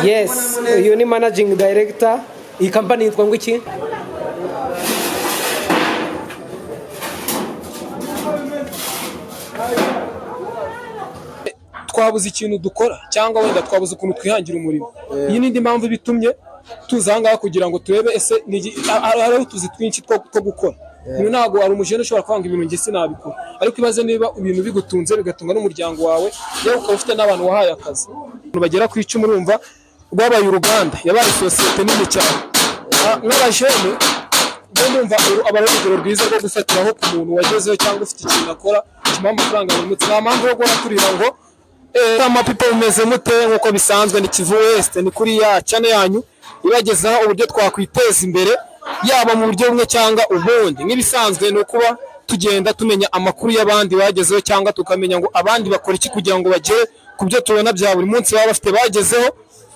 Yes, uyu ni managing director. Iyi company yitwa ngo iki? Twabuze ikintu dukora cyangwa wenda twabuze ukuntu twihangira umurimo. Iyi ni indi mpamvu ibitumye tuza aha ngaha kugira ngo turebe ese hariho utuzi twinshi two gukora. Ibintu ntabwo ari umujene ushobora kwanga ibintu, njye sinabikora, ariko ibaze niba ibintu bigutunze, bigatunga n'umuryango wawe, yewe ukaba ufite n'abantu wahaye akazi. Abantu bagera ku 10, urumva rwabaye uruganda, yabaye sosiyete nini cyane. Nk'abajene njye ndumva uru aba ari urugero rwiza rwo gufatiraho ku muntu wagezeho cyangwa ufite ikintu akora kimuha amafaranga buri munsi. Nta mpamvu yo guhora turira ngo ama people mumeze mute? Nk'uko bisanzwe ni Kivu West, ni kuri ya channel yanyu ibagezaho uburyo twakwiteza imbere, yaba mu buryo bumwe cyangwa ubundi. Nk'ibisanzwe ni ukuba tugenda tumenya amakuru y'abandi bagezeho, cyangwa tukamenya ngo abandi bakora iki kugira ngo bagere ku byo tubona bya buri munsi baba bafite bagezeho,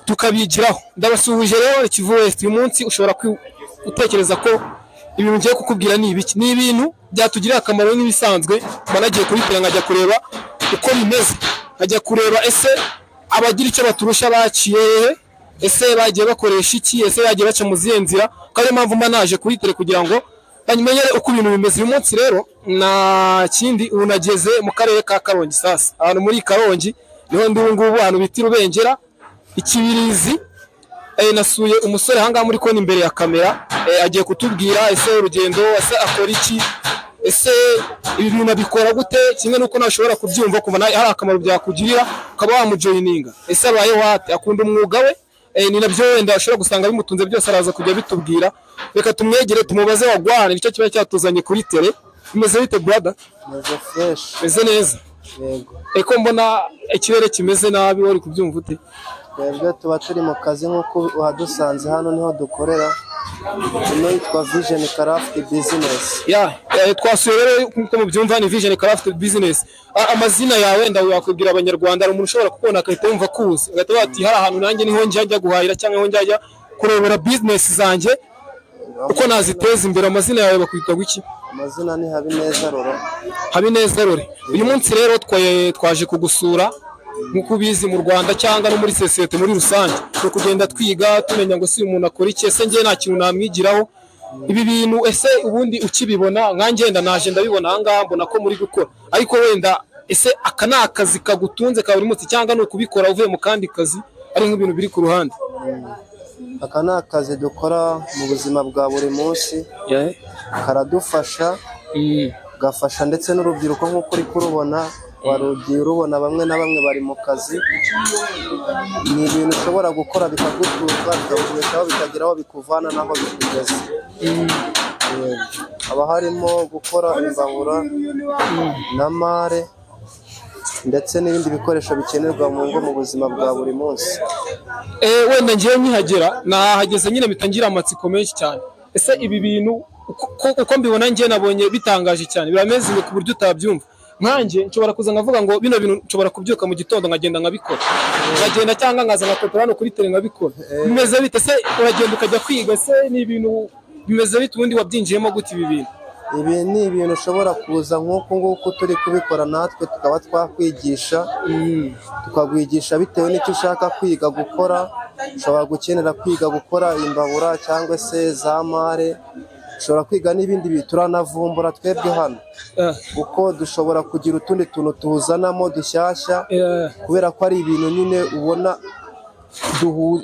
tukabigiraho. Ndabasuhuje rero, ni Kivu West. Uyu munsi ushobora gutekereza ko ibintu ngiye kukubwira ni ibiki? Ni ibintu byatugirira akamaro. Nk'ibisanzwe mba nagiye kubitera, nkajya kureba uko bimeze, nkajya kureba ese abagira icyo baturusha baciye hehe, ese bagiye bakoresha iki, ese bagiye baca mu zihe nzira, ko ariyo mpamvu mba naje kuri tele kugira ngo bamenyere uko ibintu bimeze. Uyu munsi rero nta kindi, ubu nageze mu karere ka Karongi. Sasa ahantu muri Karongi niho ndi ubu ngubu, ahantu bita i Rubengera, Ikibirizi. Nasuye umusore ahangaha muri kona imbere ya kamera, agiye kutubwira ese urugendo, ese akora iki, ese ibi bintu abikora gute, kimwe n'uko nawe ushobora kubyumva kuva nawe hari akamaro byakugirira ukaba wamujoyininga. Ese abayeho ate? Akunda umwuga we? Ni nabyo wenda ushobora gusanga bimutunze byose, araza kujya bitubwira. Reka tumwegere tumubaze wagwan, nicyo kiba cyatuzanye kuri tele. Bimeze bite, brother? Meze fresh. Meze neza? Yego. Eko mbona ikirere kimeze nabi, wari kubyumva ute? Twebwe tuba turi mu kazi nk'uko uhadusanze, hano niho dukorera. Ino yitwa Vision Craft Business. Ya, twasuye rero nk'uko mubyumva ni Vision Craft Business. Amazina yawe wenda wakwibwira Abanyarwanda, hari umuntu ushobora kukubona agahita yumva kuzi, agahita avuga ati hari ahantu nanjye niho njya guhahira cyangwa niho njya kurebera business zanjye uko naziteza imbere. Amazina yawe bakwita iki? Amazina ni Habineza Roro. Habineza Rore. Uyu munsi rero twaje kugusura. Nk'uko ubizi, mu Rwanda cyangwa no muri sosiyete muri rusange ni ukugenda twiga, tumenya ngo si uyu muntu akora iki, ese njye nta kintu namwigiraho ibi bintu? Ese ubundi ukibibona, nkanjye wenda naje ndabibona aha ngaha, mbona ko muri gukora, ariko wenda ese aka ni akazi kagutunze ka buri munsi cyangwa ni ukubikora uvuye mu kandi kazi, ari nk'ibintu biri ku ruhande? Aka ni akazi dukora mu buzima bwa buri munsi, karadufasha, gafasha ndetse n'urubyiruko nk'uko uri kurubona, warugiye urubona bamwe na bamwe bari mu kazi. Ni ibintu ushobora gukora bikagutunga, bikakubeshaho, bikagira aho bikuvana n'aho bikugeza. Yego. Haba harimo gukora imbabura na mare ndetse n'ibindi bikoresho bikenerwa mu ngo mu buzima bwa buri munsi. Wenda ngewe nkihagera, nahageze nyine mpita ngira amatsiko menshi cyane. Ese ibi bintu uko mbibona, njye nabonye bitangaje cyane, birameze ku buryo utabyumva. Nkanjye nshobora kuza nkavuga ngo bino bintu nshobora kubyuka mu gitondo nkagenda nkabikora, nkagenda cyangwa nkaza nkakopera hano kuri tele nkabikora. Bimeze bite se? Uragenda ukajya kwiga se? Ni ibintu bimeze bite? Ubundi wabyinjiyemo gute ibi bintu? Ibi ni ibintu ushobora kuza nk'uku nguku turi kubikora, natwe tukaba twakwigisha, tukakwigisha bitewe n'icyo ushaka kwiga gukora. Ushobora gukenera kwiga gukora imbabura cyangwa se za mare, ushobora kwiga n'ibindi bintu. Turanavumbura twebwe hano, kuko dushobora kugira utundi tuntu tuzanamo dushyashya, kubera ko ari ibintu nyine ubona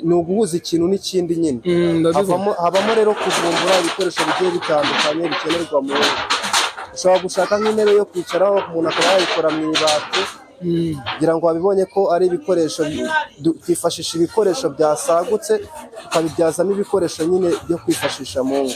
ni uguhuza ikintu n'ikindi nyine. Ndabibona. Habamo rero kuvumbura ibikoresho bigiye bitandukanye bikenerwa mu ngo. Ushobora gushaka nk'intebe yo kwicaraho, umuntu akaba yayikora mu ibati, kugira ngo wabibonye ko ari ibikoresho twifashisha ibikoresho byasagutse tukabibyazamo ibikoresho nyine byo kwifashisha mu ngo.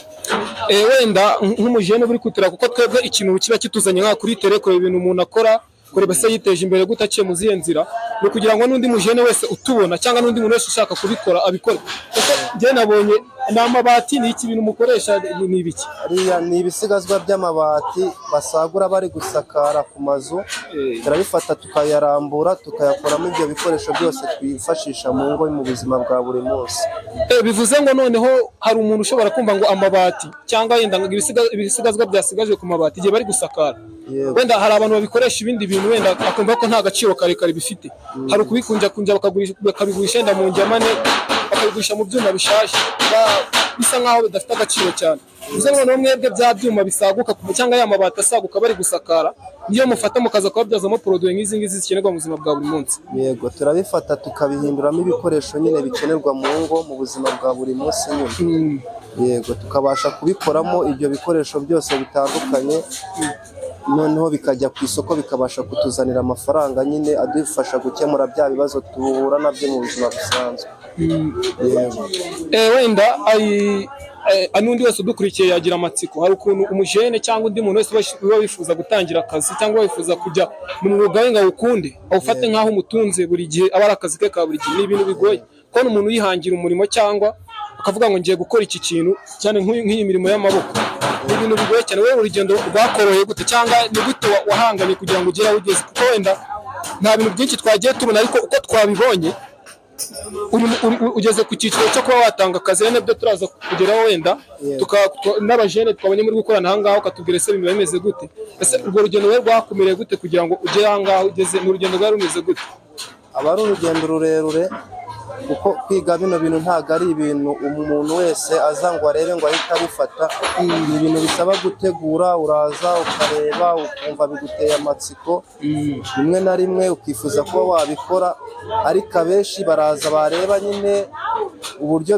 Wenda nk'umujene uri kutura, kuko twebwe ikintu kiba kituzanye nka kuri tele kureba ibintu umuntu akora, kureba se yiteje imbere gute, aciye mu zihe nzira. Ni ukugira ngo n'undi mujene wese utubona cyangwa n'undi muntu wese ushaka kubikora abikore. Kuko njye nabonye ni amabati, ni iki? Ibintu mukoresha ni ibiki? Ariya ni ibisigazwa by'amabati basagura bari gusakara ku mazu. Turabifata tukayarambura, tukayakoramo ibyo bikoresho byose twifashisha mu ngo mu buzima bwa buri munsi. Bivuze ngo noneho hari umuntu ushobora kumva ngo amabati cyangwa yenda ngo ibisigazwa byasigajwe ku mabati igihe bari gusakara, wenda hari abantu babikoresha ibindi bintu, wenda akumva ko nta gaciro karekare bifite. Hari ukubikunjakunja bakabigurisha wenda mu njyamane, bakabigurisha mu byuma bishaje, bisa nkaho bidafite agaciro cyane. Bivuze ngo noneho mwebwe bya byuma bisaguka cyangwa ya mabati asaguka bari gusakara, niyo mufata mukaza kubabyazamo produit nk'izi ngizi zikenerwa mu buzima bwa buri munsi. Yego, turabifata tukabihinduramo ibikoresho nyine bikenerwa mu ngo mu buzima bwa buri munsi nyine. Yego, tukabasha kubikoramo ibyo bikoresho byose bitandukanye, noneho bikajya ku isoko, bikabasha kutuzanira amafaranga nyine adufasha gukemura bya bibazo duhura nabyo mu buzima busanzwe. Yego. Wenda n'undi wese udukurikiye yagira amatsiko. Hari ukuntu umujene cyangwa undi muntu wese uba wifuza gutangira akazi cyangwa wifuza kujya mu mwuga we ngo awukunde, awufate nk'aho umutunze buri gihe, aba ari akazi ke ka buri gihe. Ni ibintu bigoye kubona umuntu yihangira umurimo cyangwa akavuga ngo ngiye gukora iki kintu, cyane nk'iyi mirimo y'amaboko. Ni ibintu bigoye cyane. Wowe urugendo rwakoroheye gute, cyangwa ni gute wahanganye kugira ngo ugere aho ugeze? Kuko wenda nta bintu byinshi twagiye tubona, ariko uko twabibonye ugeze ku cyiciro cyo kuba watanga akazi, ari nabyo turaza kugeraho wenda. N'abajene twabonye muri gukorana aha ngaha, ukatubwira ese biba bimeze gute? Ese urwo rugendo rwe rwakumereye gute kugira ngo ugere aha ngaha ugeze? Ni urugendo rwari rumeze gute? Aba ari urugendo rurerure, kuko kwiga bino bintu ntabwo ari ibintu umuntu wese aza ngo arebe ngo ahite abifata. Ni ibintu bisaba gutegura. Uraza ukareba, ukumva biguteye amatsiko, rimwe na rimwe ukifuza kuba wabikora, ariko abenshi baraza bareba nyine uburyo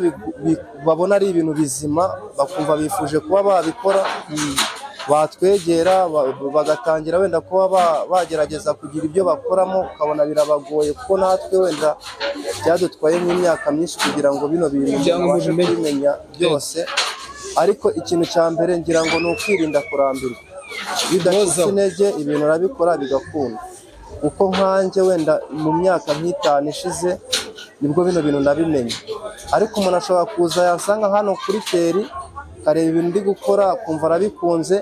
babona ari ibintu bizima, bakumva bifuje kuba babikora, batwegera bagatangira wenda kuba bagerageza kugira ibyo bakoramo, ukabona birabagoye, kuko natwe wenda byadutwaye nk'imyaka myinshi kugira ngo bino bintu Kugira ngo tubashe mubimenye. kubimenya byose. Ariko ikintu cya mbere ngira ngo ni ukwirinda kurambirwa. Iyo udacitse Guhozaho. intege, ibintu urabikora bigakunda. Kuko nkanjye wenda mu myaka nk'itanu ishize nibwo bino bintu nabimenye, ariko umuntu ashobora kuza yansanga hano kuri terrain, akareba ibintu ndi gukora, akumva arabikunze,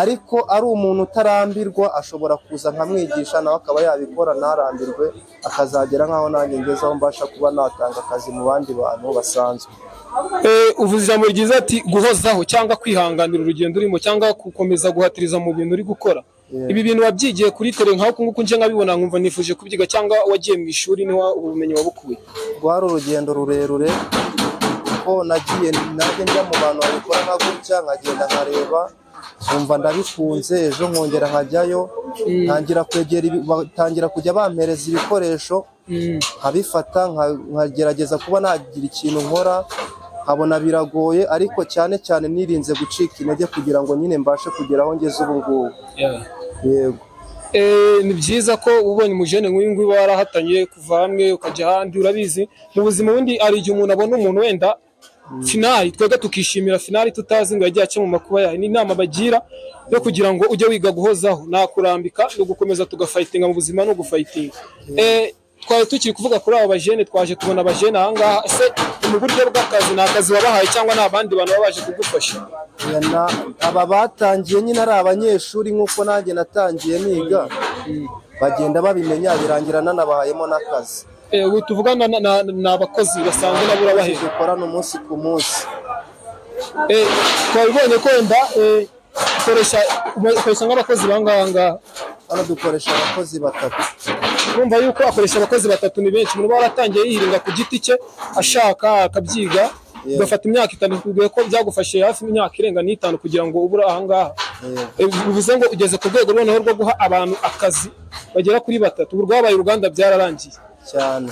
ariko ari umuntu utarambirwa, ashobora kuza nkamwigisha, nawe akaba yabikora ntarambirwe, akazagera nk'aho nanjye ngeze, aho mbasha kuba natanga akazi mu bandi bantu basanzwe. Uvuze ijambo ryiza ati guhozaho cyangwa kwihanganira urugendo urimo cyangwa gukomeza guhatiriza mu bintu uri gukora. Ibi bintu wabyigiye kuri terrain nkaho nguku nje nkabibona nkumva nifuje kubyiga, cyangwa wagiye mu ishuri niho ubu bumenyi wabukuye? Rwari urugendo rurerure, kuko nagiye nanjye njya mu bantu babikora nka gutya, nkagenda nkareba, nkumva ndabikunze, ejo nkongera nkajyayo, ntangira kwegera batangira kujya bampereza ibikoresho, nkabifata, nkagerageza kuba nagira ikintu nkora, nkabona biragoye, ariko cyane cyane nirinze gucika intege kugira ngo nyine mbashe kugera aho ngeze ubu ngubu. Yego. Ni byiza ko ubonye umujene nk'uyu nguyu uba warahatanye kuva hamwe ukajya ahandi. Urabizi, mu buzima ubundi hari igihe umuntu abona umuntu wenda finale, twebwe tukishimira finale tutazi ngo yagiye aca mu makuba yayo. Ni inama bagira yo kugira ngo ujye wiga guhozaho, nakurambika, ni ugukomeza tugafightinga mu buzima, ni ugufightinga. Twari tukiri kuvuga kuri abo bajene, twaje tubona abajene aha ngaha. Ese ni mu buryo bw'akazi, ni akazi wabahaye cyangwa ni abandi bantu baba baje kugufasha? Oya, aba batangiye nyine ari abanyeshuri nk'uko nanjye natangiye niga, bagenda babimenya, birangira nanabahayemo n'akazi. Ubu tuvugana ni abakozi basanzwe nabo urabahera? Dukorana umunsi ku munsi. Twabibonye ko wenda ukoresha nk'abakozi bangaha ngaha? Hano dukoresha abakozi batatu. Urumva yuko akoresha abakozi batatu, ni benshi. Umuntu uba waratangiye yihiringa ku giti cye, ashaka akabyiga, ugafata imyaka 5, tubwiye ko byagufashe hafi imyaka irenga n'itanu kugira ngo ubure aha ngaha. Bivuze ngo ugeze ku rwego noneho rwo guha abantu akazi bagera kuri batatu. Ubu rwabaye uruganda, byararangiye. Cyane.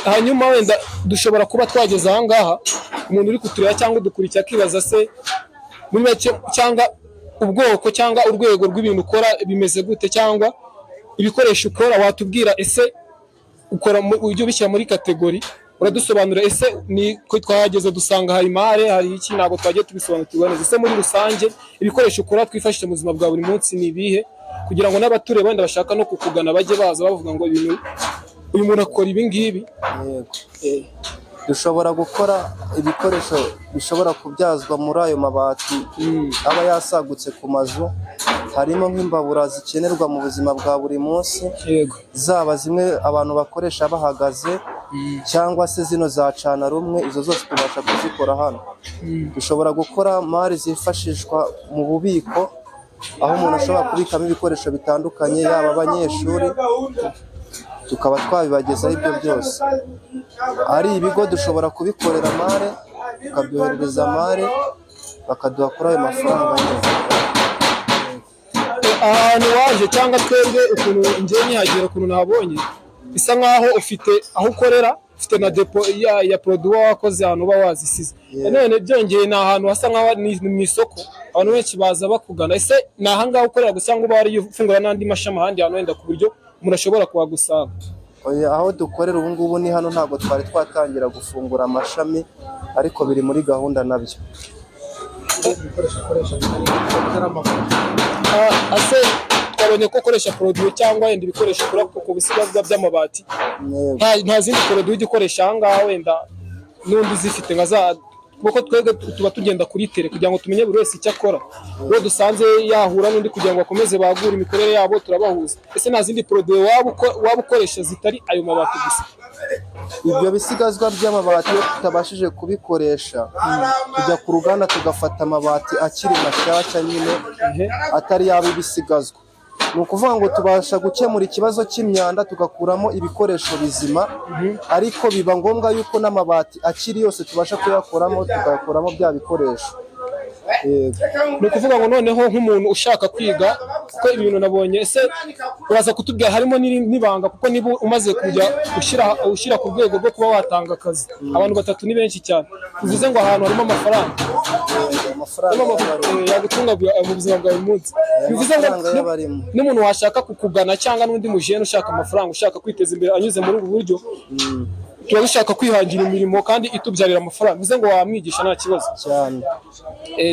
Hanyuma wenda dushobora kuba twageze aha ngaha, umuntu uri kutureba cyangwa udukurikiye akibaza se muri make, cyangwa ubwoko cyangwa urwego rw'ibintu ukora bimeze gute, cyangwa ibikoresho ukora watubwira, ese ukora ujya ubishyira muri catégorie? Uradusobanura, ese ni ko twahageze dusanga hari mare, hari iki? Ntabwo twagiye tubisobanukirwa neza. Ese muri rusange ibikoresho ukora twifashisha mu buzima bwa buri munsi ni ibihe, kugira ngo n'abatureba wenda bashaka no kukugana bajye baza bavuga ngo ibintu uyu muntu akora ibi ngibi? Yego. Dushobora gukora ibikoresho bishobora kubyazwa muri ayo mabati aba yasagutse ku mazu, harimo nk'imbabura zikenerwa mu buzima bwa buri munsi, zaba zimwe abantu bakoresha bahagaze cyangwa se zino za cana rumwe, izo zose tubasha kuzikora hano. Dushobora gukora mari zifashishwa mu bubiko, aho umuntu ashobora kubikamo ibikoresho bitandukanye, yaba abanyeshuri, tukaba twabibagezaho ibyo byose. Ari ibigo dushobora kubikorera mare, tukabyoherereza mare, bakaduha kuri ayo mafaranga nyine. Ahantu waje cyangwa twebwe ukuntu ngiye nkihagera, ukuntu nahabonye, bisa nkaho ufite aho ukorera, ufite na dépôt ya produit uba wakoze, ahantu uba wazisize. None byongeye ni ahantu hasa nkaho ni mu isoko, abantu benshi baza bakugana. Ese ni ahangaha ukorera gusa, cyangwa uba wari ufungura n'andi mashami ahandi hantu wenda, ku buryo umuntu ashobora kuhagusanga? Oya, aho dukorera ubu ngubu ni hano, ntabwo twari twatangira gufungura amashami, ariko biri muri gahunda nabyo. Ibikoresho ukoresha bitari amabuye? Ah, ase twabonye ko ukoresha produit cyangwa wenda ibikoresho ukora ku bisigazwa by'amabati. Yego. Nta zindi produit ujya ukoresha ahangaha wenda n'undi uzifite nka za, kuko twebwe tuba tugenda kuri terrain kugira ngo tumenye buri wese icyo akora, uwo dusanze yahura n'undi kugira ngo bakomeze bagure imikorere yabo, turabahuza. Ese nta zindi produit waba ukoresha zitari ayo mabati gusa? Ibyo bisigazwa by'amabati, iyo tutabashije kubikoresha, tujya ku ruganda tugafata amabati akiri mashyashya nyine, atari yaba ibisigazwa. Ni ukuvuga ngo tubasha gukemura ikibazo cy'imyanda, tugakuramo ibikoresho bizima, ariko biba ngombwa yuko n'amabati akiri yose tubasha kuyakuramo, tukayakuramo bya bikoresho. Yego. Ni ukuvuga ngo noneho nk'umuntu ushaka kwiga, kuko ibintu nabonye, ese uraza kutubwira harimo n'ibanga, kuko niba umaze kujya ushyira ku rwego rwo kuba watanga akazi abantu batatu, ni benshi cyane, bivuze ngo ahantu harimo amafaranga. Amafaranga harimo y'abarimo. Yagutunga mu buzima bwa buri munsi, bivuze ngo Amafaranga y'abarimo. n'umuntu washaka kukugana cyangwa n'undi mujene ushaka amafaranga, ushaka kwiteza imbere anyuze muri ubu buryo, tuba dushaka kwihangira imirimo kandi itubyarira amafaranga, bivuze ngo wamwigisha nta kibazo? Cyane.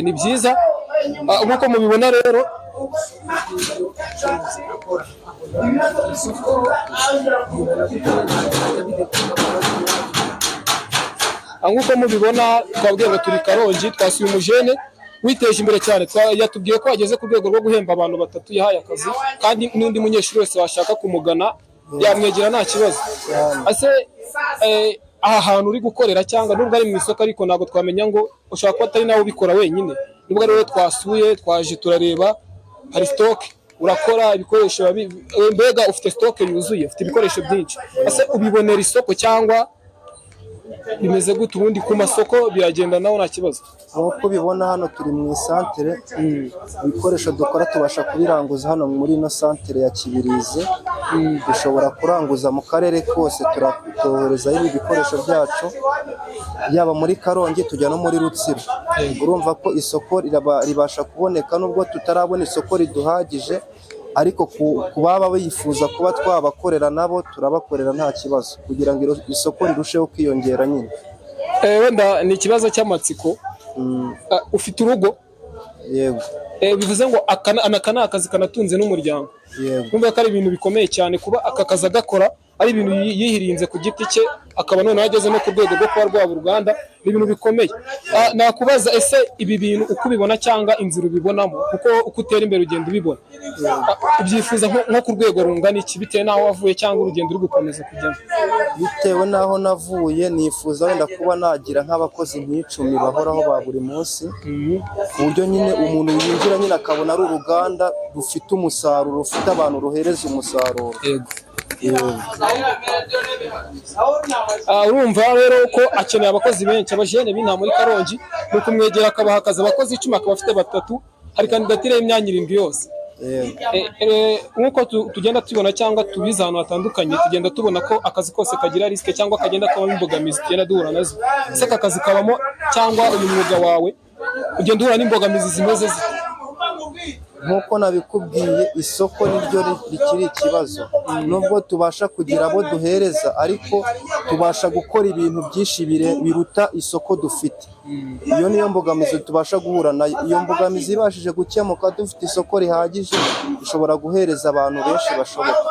Ni byiza. Ah, nk'uko mubibona rero, nk'uko mubibona, twabwiye ngo turi Karongi, twasuye umujene witeje imbere cyane. Yatubwiye ko ageze ku rwego rwo guhemba abantu batatu yahaye akazi, kandi n'undi munyeshuri wese washaka kumugana yamwegera nta kibazo. Ase aha hantu uri gukorera, cyangwa nubwo ari mu isoko, ariko ntabwo twamenya ngo ushobora kuba atari nawe ubikora wenyine, nubwo ari wowe twasuye, twaje turareba, hari stock urakora ibikoresho, mbega ufite stock yuzuye, ufite ibikoresho byinshi. Ese ubibonera isoko cyangwa bimeze gute? Ubundi ku masoko biragenda nawe nta kibazo? Nk'uko ubibona, hano turi mu isantere. Ibikoresho dukora tubasha kubiranguza hano muri ino santere ya Kibirizi. Dushobora kuranguza mu karere kose, turoherezayo ibi bikoresho byacu, yaba muri Karongi, tujya no muri Rutsiro. Urumva ko isoko ribasha kuboneka, nubwo tutarabona isoko riduhagije, ariko ku baba bifuza kuba twabakorera nabo turabakorera nta kibazo, kugira ngo isoko rirusheho kwiyongera nyine. Wenda ni ikibazo cy'amatsiko. Ah, ufite urugo? Yego. Bivuze ngo aka ni akazi kanatunze n'umuryango? Yego. Kumva ko ari ibintu bikomeye cyane kuba aka kazi agakora, ari ibintu yihirinze ku giti cye, akaba noneho ageze no ku rwego rwo kuba rwaba uruganda, ni ibintu bikomeye. Ah, nakubaza, ese ibi bintu uko ubibona cyangwa inzira ubibonamo, kuko uko utera imbere ugenda ubibona, ah, ubyifuza nko ku rwego rungana iki, bitewe n'aho wavuye cyangwa urugendo uri gukomeza kujyamo? Bitewe n'aho navuye, nifuza wenda kuba nagira nk'abakozi nk'icumi bahoraho ba buri munsi, ku buryo nyine umuntu yinjira nyine akabona ari uruganda rufite umusaruro, rufite abantu ruhereza umusaruro. Yego. Yego. Ah, urumva rero ko akeneye abakozi benshi. Abajene b'inaha muri Karongi ni ukumwegera akabaha akazi, abakozi 10 akaba afite batatu, hari kandidatire y'imyanya 7 yose. Yego. Nk'uko tugenda tubibona cyangwa tubizi ahantu hatandukanye, tugenda tubona ko akazi kose kagira risque cyangwa kagenda kabamo imbogamizi tugenda duhura nazo. Ese aka kazi kabamo, cyangwa uyu mwuga wawe ugenda uhura n'imbogamizi zimeze zite? Nk'uko nabikubwiye, isoko niryo rikiri ikibazo. Nubwo tubasha kugira abo duhereza, ariko tubasha gukora ibintu byinshi biruta isoko dufite. Iyo niyo mbogamizi tubasha guhura nayo. Iyo mbogamizi ibashije gukemuka, dufite isoko rihagije, dushobora guhereza abantu benshi bashoboka.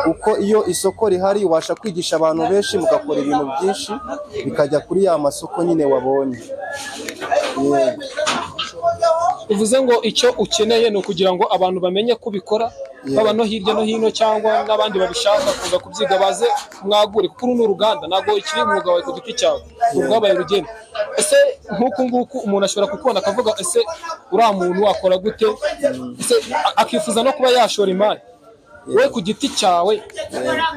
Kuko iyo isoko rihari, ubasha kwigisha abantu benshi, mugakora ibintu byinshi bikajya kuri ya masoko nyine wabonye. Yego. Bivuze ngo icyo ukeneye ni ukugira ngo abantu bamenye ko ubikora, baba no hirya no hino cyangwa n'abandi babishaka kuza kubyiga, baze mwagure, kuko uru ni uruganda, ntabwo ikiri umwuga wawe ku giti cyawe, ni urwabaye rugenda. Ese nk'uku nguku umuntu ashobora kukubona akavuga: "Ese uriya muntu wakora gute?" Ese akifuza no kuba yashora imari. Wowe ku giti cyawe,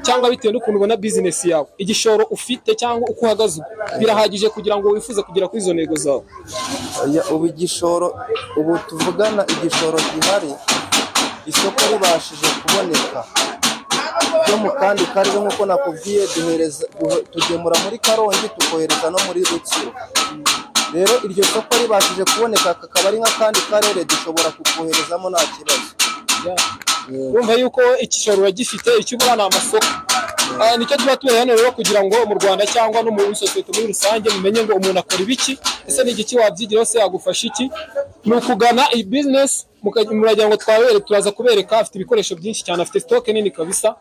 cyangwa bitewe n'ukuntu ubona bizinesi yawe, igishoro ufite cyangwa uko uhagaze ubu birahagije kugira ngo wifuze kugera kuri izo ntego zawe? Oya, ubu igishoro, ubu tuvugana igishoro gihari, isoko ribashije kuboneka ryo mu kandi karere, nk'uko nakubwiye, duhereza tugemura muri Karongi, tukohereza no muri Rutsiro. Rero iryo soko ribashije kuboneka, kakaba ari nk'akandi karere, dushobora kukoherezamo nta kibazo. Urumva yuko igishoro uragifite, icyo ubura ni amasoko. Nicyo tuba tubereye hano rero, kugira ngo mu Rwanda cyangwa no muri sosiyete muri rusange mumenye ngo umuntu akora ibiki, ese ni igiki wabyigiraho, se yagufasha iki? Ni ukugana iyi bizinesi. Muragira ngo twabere, turaza kubereka. Afite ibikoresho byinshi cyane, afite stock nini kabisa.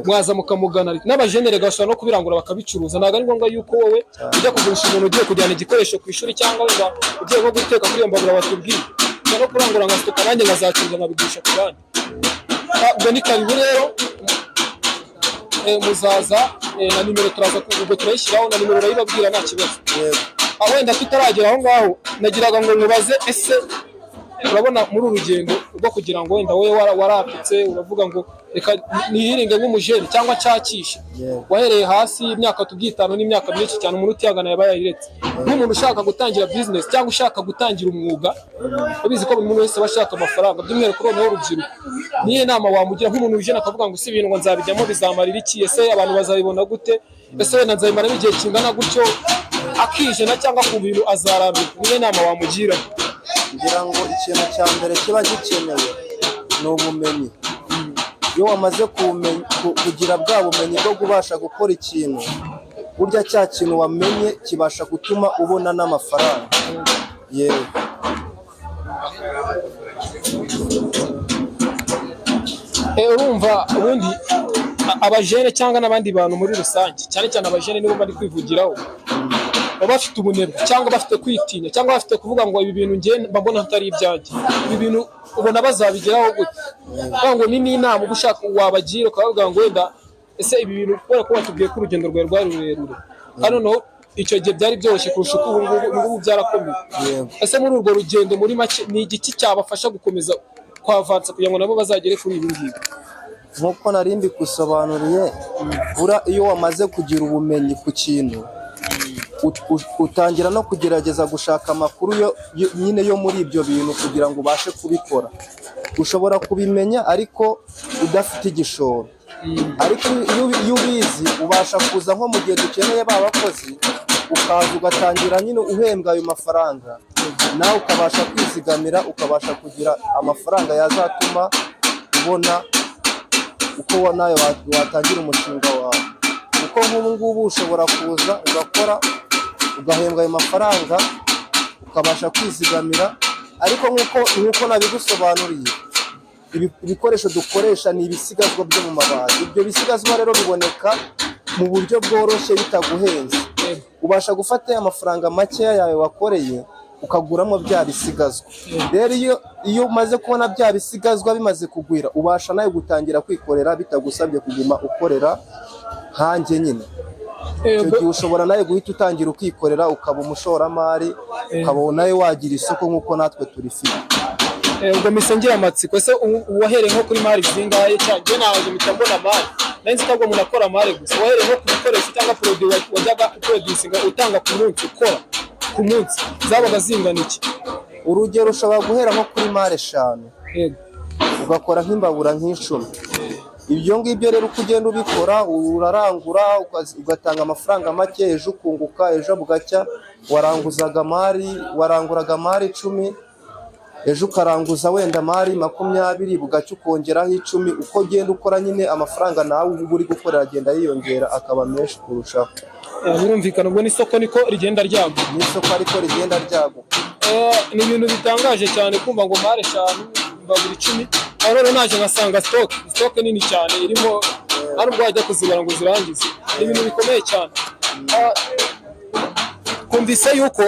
Mwaza mukamugana. N'abajenere bashobora no kubirangura bakabicuruza. Ntabwo ari ngombwa yuko wowe ujya kugurisha umuntu ugiye kujyana igikoresho ku ishuri, cyangwa wenda ugiye nko guteka kuri iyo mbabura watubwiye. Ushobora no kurangura nka stock, nanjye nkazacuruza, nkabigurisha ku bandi. Ubwo ni karibu rero. Muzaza na nimero turaza ubwo turayishyiraho, na nimero urayibabwira, nta kibazo. Yego. Wenda tutaragera aho ngaho, nagiraga ngo nkubaze: ese urabona muri uru rugendo rwo kugira ngo wenda wowe warapitse, uravuga ngo reka nihiringe nk'umujene cyangwa nshakishe, wahereye hasi imyaka tubwiye 5 n'imyaka myinshi cyane, umuntu utihangana yaba yayiretse. Nk'umuntu ushaka gutangira business cyangwa ushaka gutangira umwuga, ubizi ko buri muntu wese aba ashaka amafaranga, by'umwihariko noneho urubyiruko, niyo nama wamugira nk'umuntu wijene akavuga ngo: "Si ibintu ngo nzabijyamo bizamarira iki? Ese abantu bazabibona gute? Ese wenda nzabimaramo igihe kingana gutyo?" Akijena cyangwa ku bintu azarambirwa, niyo nama wamugira? Ngira ngo ikintu cya mbere kiba gikenewe ni ubumenyi. Iyo wamaze kugira bwa bumenyi bwo kubasha gukora ikintu, burya cya kintu wamenye kibasha gutuma ubona n'amafaranga. Yewe. Urumva ubundi abajene cyangwa n'abandi bantu muri rusange, cyane cyane abajene nibo bari kwivugiraho, baba bafite ubunebwe cyangwa bafite kwitinya cyangwa bafite kuvuga ngo ibi bintu njye mba mbona atari ibyanjye. Ibi bintu ubona bazabigeraho gute? Kuvuga ngo ni n'inama uba ushaka wabagira, ukabavuga ngo wenda ese ibi bintu, kubera ko watubwiye ko urugendo rwawe rwari rurerure, kandi noneho icyo gihe byari byoroshye kurusha uko ubu ngubu, ubu ngubu byarakomeye. Ese muri urwo rugendo, muri make, ni igiki cyabafasha gukomeza kwavansa kugira ngo nabo bazagere kuri ibi ngibi? Nk'uko nari mbikusobanuriye, bura iyo wamaze kugira ubumenyi ku kintu, utangira no kugerageza gushaka amakuru nyine yo muri ibyo bintu kugira ngo ubashe kubikora. Ushobora kubimenya ariko udafite igishoro, ariko iyo ubizi ubasha kuza nko mu gihe dukeneye ba bakozi, ukaza ugatangira nyine uhembwa ayo mafaranga, nawe ukabasha kwizigamira, ukabasha kugira amafaranga yazatuma ubona uko nawe watangira umushinga wawe. Kuko nk'ubu ngubu ushobora kuza ugakora, ugahembwa ayo mafaranga, ukabasha kwizigamira. Ariko nk'uko nabigusobanuriye, ibikoresho dukoresha ni ibisigazwa byo mu mabati. Ibyo bisigazwa rero biboneka mu buryo bworoshye bitaguhenze. Ubasha gufata ya mafaranga makeya yawe wakoreye, ukaguramo bya bisigazwa. Rero iyo umaze kubona bya bisigazwa bimaze kugwira, ubasha nawe gutangira kwikorera bitagusabye kuguma ukorera nkanjye nyine. Icyo gihe ushobora nawe guhita utangira ukikorera, ukaba umushoramari, ukaba nawe wagira isoko nk'uko natwe turifite. Ubwo mpise ngira amatsiko: ese wahereye nko kuri mari zingahe? Cyangwa njye naje mpita mbona mari, nari nzi ko ahubwo umuntu akora mari gusa. Wahereye nko ku bikoresho cyangwa produit wajyaga uproducinga, utanga ku munsi, ukora ku munsi, zabaga zingana iki? Urugero, ushobora guhera nko kuri mari 5, ugakora nk'imbabura nk'icumi. Ibyo ngibyo rero uko ugenda ubikora, urarangura, ugatanga amafaranga make, ejo ukunguka, ejo bugacya waranguzaga mari, waranguraga mari 10. Ejo ukaranguza wenda mari 20, bugacya ukongeraho 10. Uko ugenda ukora nyine, amafaranga nawe uba uri gukorera agenda yiyongera, akaba menshi kurushaho. Birumvikana, ubwo n'isoko niko rigenda ryaguka. N'isoko ariko rigenda ryaguka. Ni ibintu bitangaje cyane kumva ngo mare 5, imbabura 10. Aho rero naje nkasanga stock nini cyane irimo, nta nubwo wajya kuzibara ngo uzirangize. Ni ibintu bikomeye cyane. Twumvise yuko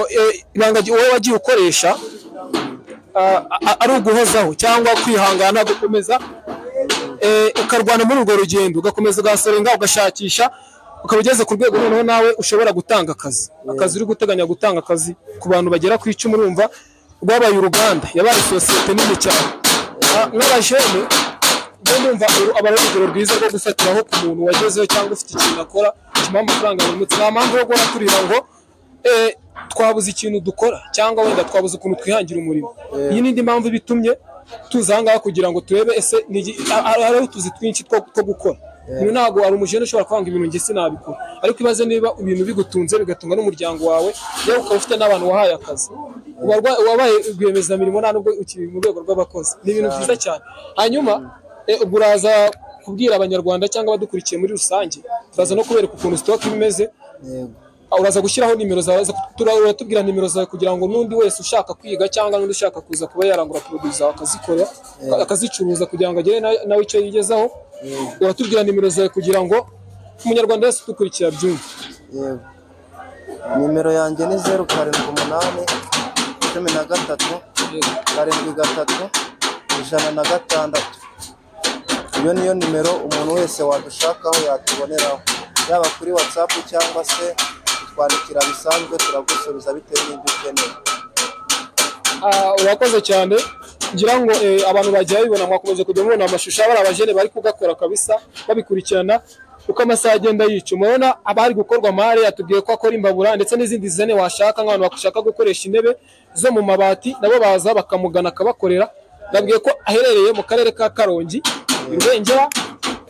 ibanga wowe wagiye ukoresha ari uguhozaho cyangwa kwihangana, gukomeza ukarwana muri urwo rugendo, ugakomeza ugasorenga, ugashakisha, ukaba ugeze ku rwego noneho nawe ushobora gutanga akazi. Akazi uri guteganya gutanga akazi ku bantu bagera ku 10. Urumva rwabaye uruganda, yabaye sosiyete nini cyane. Nk'abajene njye ndumva uru aba ari urugero rwiza rwo gufatiraho ku muntu wagezeho cyangwa ufite ikintu akora kimuha amafaranga buri munsi. Nta mpamvu yo guhora turira ngo twabuze ikintu dukora cyangwa wenda twabuze ukuntu twihangira umurimo. Iyi ni indi mpamvu iba itumye tuza aha ngaha kugira ngo turebe ese hari utuzi twinshi two gukora. Ibintu ntabwo hari umujene ushobora kuvuga ngo ibintu njye sinabikora, ariko ibaze niba ibintu bigutunze, bigatunga n'umuryango wawe, yewe ukaba ufite n'abantu wahaye akazi, wabaye rwiyemezamirimo, nta nubwo ukiri mu rwego rw'abakozi. Ni ibintu byiza cyane. Hanyuma ubwo uraza kubwira Abanyarwanda cyangwa abadukurikiye muri rusange, turaza no kubereka ukuntu stock iba imeze. Yego. Uraza gushyiraho nimero zawe, uratubwira nimero zawe kugira ngo n'undi wese ushaka kwiga cyangwa n'undi ushaka kuza kuba yarangura produit zawe, akazikora, akazicuruza, kugira ngo agere nawe icyo yigezaho. Uratubwira nimero zawe kugira ngo Umunyarwanda wese udukurikira abyumve. Yego, nimero yanjye ni 0781373106. Iyo niyo nimero umuntu wese wadushakaho yatuboneraho, yaba kuri WhatsApp cyangwa se kutwandikira bisanzwe, turagusubiza bitewe n'ibyo ukeneye. Urakoze cyane. Ngira ngo abantu bagiye babibona, mwakomeje kujya mubona amashusho abari abajene bari kugakora kabisa, babikurikirana uko amasaha agenda yica. Murabona abari gukorwa mare, yatubwiye ko akora imbabura ndetse n'izindi zene washaka. Nk'abantu bashaka gukoresha intebe zo mu mabati nabo baza bakamugana akabakorera. Nabwiye ko aherereye mu karere ka Karongi, i Rubengera,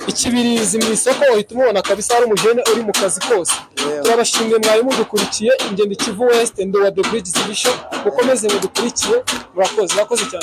Ikibirizi mu isoko, uhita umubona kabisa, hari umujene uri mu kazi kose. Turabashimiye mwari mudukurikiye. Ingendo Kivu West, Ndowa The Bridge Vision, mukomeze mudukurikiye. Murakoze, murakoze cyane.